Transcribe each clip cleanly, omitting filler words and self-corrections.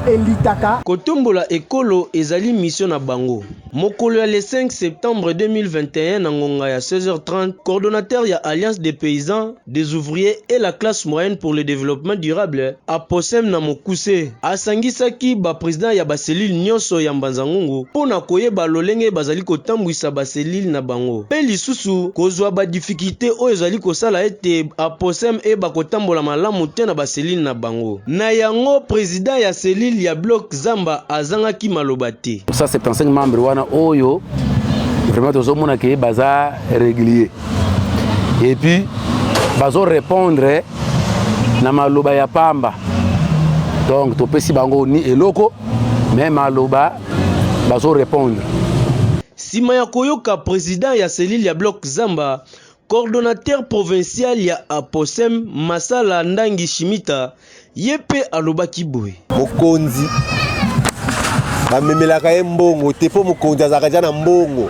Elitaka. Kotombola ekolo ezali mission na bango. Mokolo ya le 5 septembre 2021 na ngonga ya 16h30, coordonnateur ya Alliance des paysans, des ouvriers et la classe moyenne pour le développement durable, APOSEM na mokuse, asangisaki ba presidents ya ba cellules nionso ya Mbanza-Ngungu mpo na koyeba lolenge bazali kotambwisa ba cellules na bango mpe lisusu kozwa ba difficultes oyo ezali kosala ete APOSEM eyeba kotambola malamu te na ba cellules na bango. Na yango, president ya cellule ya bloc Zamba azangaki maloba te. 175 membres wana oyo vraiment tozomona ke baza régulier et puis bazo répondre na maloba ya pamba, donc topesi bango ni eloko, mais maloba bazo répondre. Nsima ya koyoka president ya cellule ya bloc Zamba, coordonnateur provincial ya APOSEM Masala Ndangi Shimita ye mpe alobaki boye. Mokonzi bamemelaka ye mbongo te, mpo mokonzi azalaka deja na mbongo,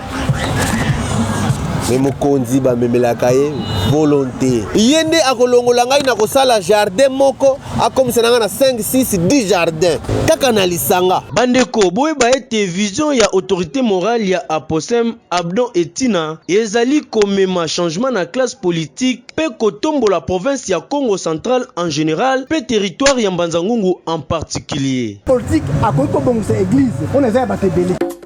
me mokonzi bamemelaka ye volonté. Ye nde akolongola ngai na kosala jardin moko, akomisa na ngai na 5, 6, 10 jardin kaka na lisanga. Bandeko, boyeba ete vision ya autorité morale ya APOSEM Abdon Etina ezali komema changement na classe politique mpe kotombola province ya Kongo central en general mpe territoire ya Mbanza-Ngungu en particulier. Politique akoki kobongisa église mpona eza ya bato ebele.